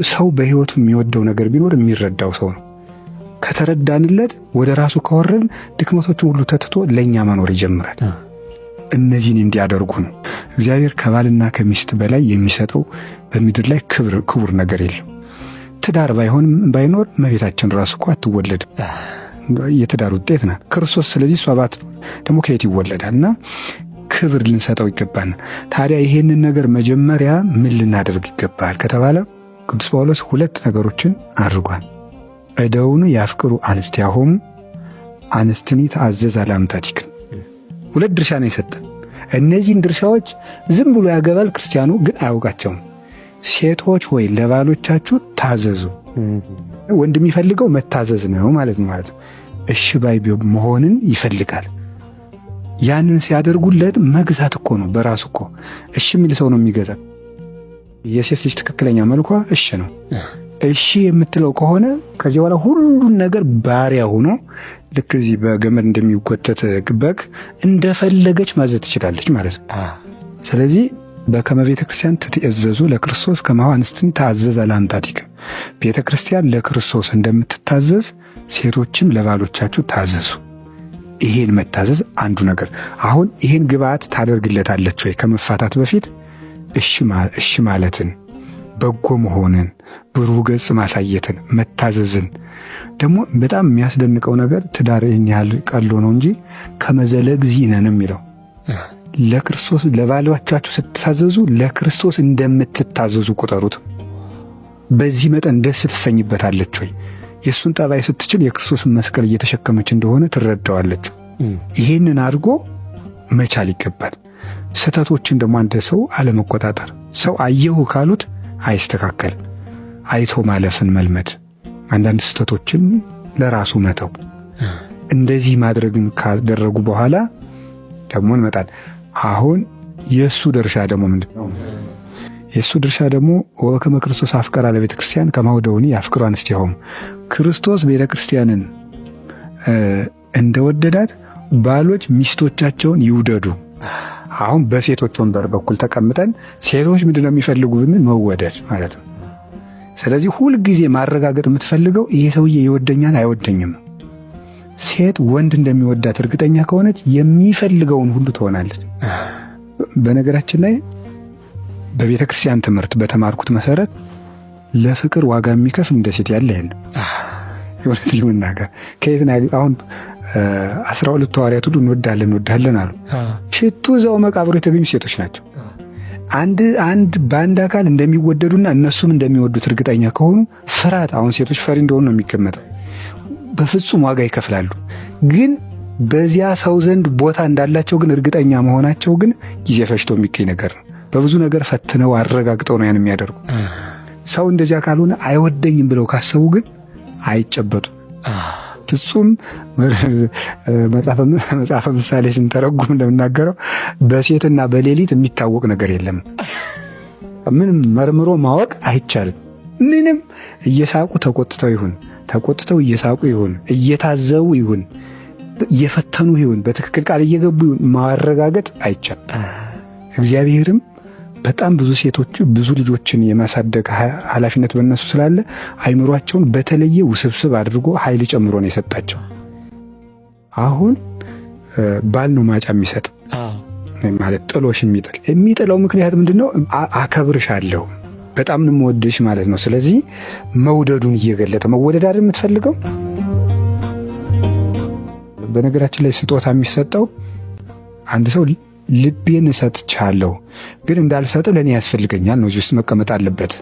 ሰው በህይወቱ የሚወደው ነገር ቢኖር የሚረዳው ሰው ነው። ከተረዳንለት ወደ ራሱ ከወረድን ድክመቶችን ሁሉ ተትቶ ለእኛ መኖር ይጀምራል። እነዚህን እንዲያደርጉ ነው። እግዚአብሔር ከባልና ከሚስት በላይ የሚሰጠው በምድር ላይ ክቡር ነገር የለም። ትዳር ባይሆንም ባይኖር እመቤታችን ራሱ እኮ አትወለድም። የትዳር ውጤት ናት ክርስቶስ። ስለዚህ እሷ ባትኖር ደግሞ ከየት ይወለዳል? እና ክብር ልንሰጠው ይገባናል። ታዲያ ይሄንን ነገር መጀመሪያ ምን ልናደርግ ይገባል ከተባለ ቅዱስ ጳውሎስ ሁለት ነገሮችን አድርጓል። እደውኑ ያፍቅሩ አንስቲያሆሙ አንስትኒ ተአዘዝ አላምታቲክን። ሁለት ድርሻ ነው የሰጠ። እነዚህን ድርሻዎች ዝም ብሎ ያገባል ክርስቲያኑ ግን አያውቃቸውም። ሴቶች ሆይ ለባሎቻችሁ ታዘዙ። ወንድ የሚፈልገው መታዘዝ ነው ማለት ነው ማለት ነው። እሺ ባይ መሆንን ይፈልጋል። ያንን ሲያደርጉለት መግዛት እኮ ነው በራሱ እኮ እሺ የሚል ሰው ነው የሚገዛ። የሴት ልጅ ትክክለኛ መልኳ እሺ ነው። እሺ የምትለው ከሆነ ከዚህ በኋላ ሁሉን ነገር ባሪያ ሆኖ ልክ እዚህ በገመድ እንደሚጎተት በግ እንደፈለገች ማዘዝ ትችላለች ማለት ነው። ስለዚህ በከመ ቤተ ክርስቲያን ትትእዘዙ ለክርስቶስ ከማሁ አንስትን ታዘዝ አላምጣቲክም። ቤተ ክርስቲያን ለክርስቶስ እንደምትታዘዝ ሴቶችም ለባሎቻችሁ ታዘዙ። ይሄን መታዘዝ አንዱ ነገር። አሁን ይሄን ግብአት ታደርግለታለች ወይ? ከመፋታት በፊት እሺ ማለትን፣ በጎ መሆንን፣ ብሩህ ገጽ ማሳየትን፣ መታዘዝን። ደግሞ በጣም የሚያስደንቀው ነገር ትዳር ይህን ያህል ቀሎ ነው እንጂ ከመዘለግዚእነ ነው የሚለው። ለክርስቶስ ለባሎቻችሁ ስትታዘዙ ለክርስቶስ እንደምትታዘዙ ቁጠሩት። በዚህ መጠን ደስ ትሰኝበታለች ወይ? የእሱን ጠባይ ስትችል የክርስቶስን መስቀል እየተሸከመች እንደሆነ ትረዳዋለች። ይሄንን አድርጎ መቻል ይገባል። ስህተቶችን ደግሞ አንድ ሰው አለመቆጣጠር፣ ሰው አየሁ ካሉት አይስተካከል፣ አይቶ ማለፍን መልመድ፣ አንዳንድ ስህተቶችን ለራሱ መተው። እንደዚህ ማድረግን ካደረጉ በኋላ ደግሞ እንመጣል። አሁን የእሱ ድርሻ ደግሞ ምንድን ነው? የእሱ ድርሻ ደግሞ ወበከመ ክርስቶስ አፍቀራ ለቤተ ክርስቲያን ከማሁ ደውኒ ያፍቅሩ አንስቲሆሙ። ክርስቶስ ቤተ ክርስቲያንን እንደወደዳት ባሎች ሚስቶቻቸውን ይውደዱ። አሁን በሴቶች ወንበር በኩል ተቀምጠን ሴቶች ምንድነው የሚፈልጉ ብንል መወደድ ማለት ነው። ስለዚህ ሁልጊዜ ማረጋገጥ የምትፈልገው ይሄ ሰውዬ ይወደኛል አይወደኝም። ሴት ወንድ እንደሚወዳት እርግጠኛ ከሆነች የሚፈልገውን ሁሉ ትሆናለች። በነገራችን ላይ በቤተ ክርስቲያን ትምህርት በተማርኩት መሰረት ለፍቅር ዋጋ የሚከፍል እንደ ሴት ያለ የለም። የእውነት ለመናገር ከየት ነው አሁን 12 ሐዋርያት ሁሉ እንወዳለን እንወዳለን አሉ። ሽቱ እዛው መቃብሩ የተገኙ ሴቶች ናቸው። አንድ አንድ በአንድ አካል እንደሚወደዱና እነሱም እንደሚወዱት እርግጠኛ ከሆኑ ፍርሃት፣ አሁን ሴቶች ፈሪ እንደሆኑ ነው የሚገመተው። በፍጹም ዋጋ ይከፍላሉ። ግን በዚያ ሰው ዘንድ ቦታ እንዳላቸው ግን እርግጠኛ መሆናቸው ግን ጊዜ ፈጅቶ የሚገኝ ነገር ነው። በብዙ ነገር ፈትነው አረጋግጠው ነው ያን የሚያደርጉ። ሰው እንደዚያ ካልሆነ አይወደኝም ብለው ካሰቡ ግን አይጨበጡም። ፍጹም መጽሐፈ ምሳሌ ስንተረጉም እንደምናገረው በሴትና በሌሊት የሚታወቅ ነገር የለም። ምንም መርምሮ ማወቅ አይቻልም። ምንም እየሳቁ ተቆጥተው ይሁን ተቆጥተው እየሳቁ ይሁን እየታዘቡ ይሁን እየፈተኑ ይሁን በትክክል ቃል እየገቡ ይሁን ማረጋገጥ አይቻልም። እግዚአብሔርም በጣም ብዙ ሴቶች ብዙ ልጆችን የማሳደግ ኃላፊነት በእነሱ ስላለ አይምሯቸውን በተለየ ውስብስብ አድርጎ ኃይል ጨምሮ ነው የሰጣቸው። አሁን ባል ነው ማጫ የሚሰጥ ማለት ጥሎሽ የሚጥል የሚጥለው ምክንያት ምንድን ነው? አከብርሻለሁ በጣም ነው የምወድሽ ማለት ነው። ስለዚህ መውደዱን እየገለጠ መወደድ አይደል የምትፈልገው። በነገራችን ላይ ስጦታ የሚሰጠው አንድ ሰው ልቤን እሰጥቻለሁ ግን እንዳልሰጥ ለእኔ ያስፈልገኛል ነው። እዚህ ውስጥ መቀመጥ አለበት።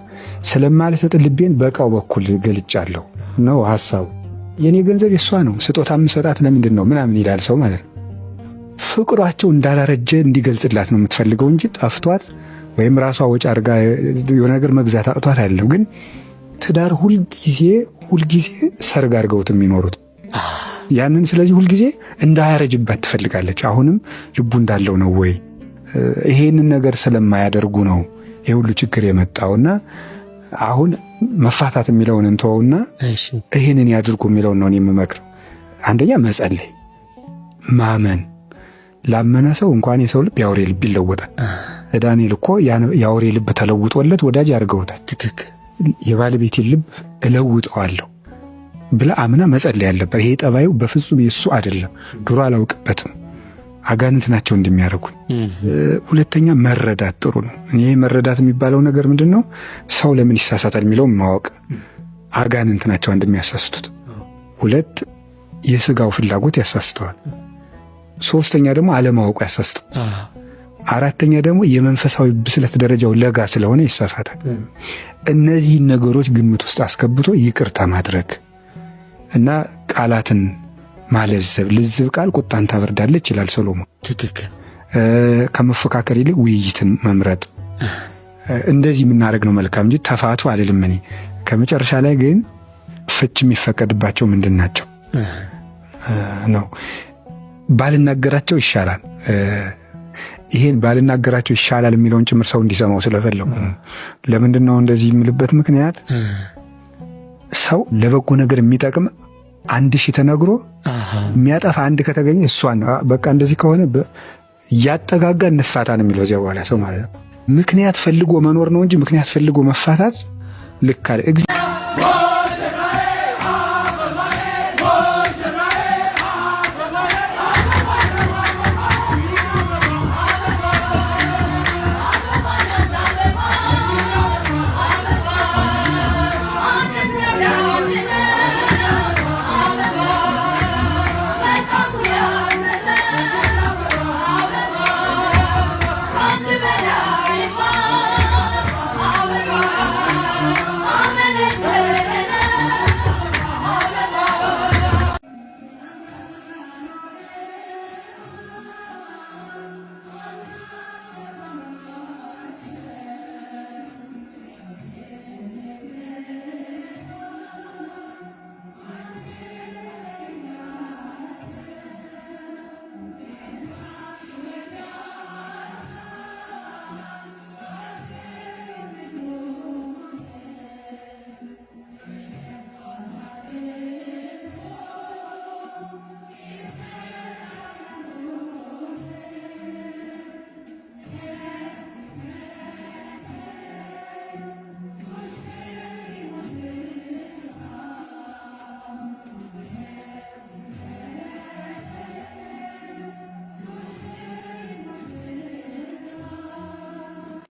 ስለማልሰጥ ልቤን በእቃው በኩል ገልጫለሁ ነው ሀሳቡ። የእኔ ገንዘብ የእሷ ነው፣ ስጦታ የምሰጣት ለምንድን ነው ምናምን ይላል ሰው ማለት ነው። ፍቅሯቸው እንዳላረጀ እንዲገልጽላት ነው የምትፈልገው እንጂ ጠፍቷት ወይም ራሷ ወጪ አድርጋ የሆነ ነገር መግዛት አቅቷት አይደለም። ግን ትዳር ሁልጊዜ ሁልጊዜ ሰርግ አድርገውት የሚኖሩት ያንን ስለዚህ ሁልጊዜ እንዳያረጅባት ትፈልጋለች። አሁንም ልቡ እንዳለው ነው ወይ? ይሄንን ነገር ስለማያደርጉ ነው ይሄ ሁሉ ችግር የመጣውና አሁን መፋታት የሚለውን እንተወውና ይሄንን ያድርጉ የሚለውን ነው የምመክረው። አንደኛ መጸለይ፣ ማመን። ላመነ ሰው እንኳን የሰው ልብ የአውሬ ልብ ይለወጣል። ለዳንኤል እኮ የአውሬ ልብ ተለውጦለት ወዳጅ አድርገውታል። ትክክል። የባለቤቴን ልብ እለውጠዋለሁ ብላ አምና መጸለይ ያለባት። ይሄ ጠባዩ በፍጹም የእሱ አይደለም፣ ድሮ አላውቅበትም፣ አጋንንት ናቸው እንደሚያደርጉን። ሁለተኛ መረዳት ጥሩ ነው። እኔ መረዳት የሚባለው ነገር ምንድን ነው? ሰው ለምን ይሳሳታል የሚለውን ማወቅ። አጋንንት ናቸው እንደሚያሳስቱት። ሁለት የስጋው ፍላጎት ያሳስተዋል። ሶስተኛ ደግሞ አለማወቁ ያሳስተዋል። አራተኛ ደግሞ የመንፈሳዊ ብስለት ደረጃው ለጋ ስለሆነ ይሳሳታል። እነዚህን ነገሮች ግምት ውስጥ አስገብቶ ይቅርታ ማድረግ እና ቃላትን ማለዘብ፣ ልዝብ ቃል ቁጣን ታበርዳለች ይላል ሰሎሞን። ትክክል። ከመፎካከር ይልቅ ውይይትን መምረጥ፣ እንደዚህ የምናደርግ ነው መልካም እንጂ ተፋቱ አልልም እኔ። ከመጨረሻ ላይ ግን ፍች የሚፈቀድባቸው ምንድን ናቸው ነው ባልናገራቸው ይሻላል። ይሄን ባልናገራቸው ይሻላል የሚለውን ጭምር ሰው እንዲሰማው ስለፈለኩ ነው። ለምንድን ነው እንደዚህ የምልበት ምክንያት ሰው ለበጎ ነገር የሚጠቅም 1000 ተነግሮ የሚያጠፋ አንድ ከተገኘ እሷን ነው። በቃ እንደዚህ ከሆነ እያጠጋጋ እንፋታ ነው የሚለው እዚያ በኋላ ሰው ማለት ነው። ምክንያት ፈልጎ መኖር ነው እንጂ ምክንያት ፈልጎ መፋታት ልክ አለ።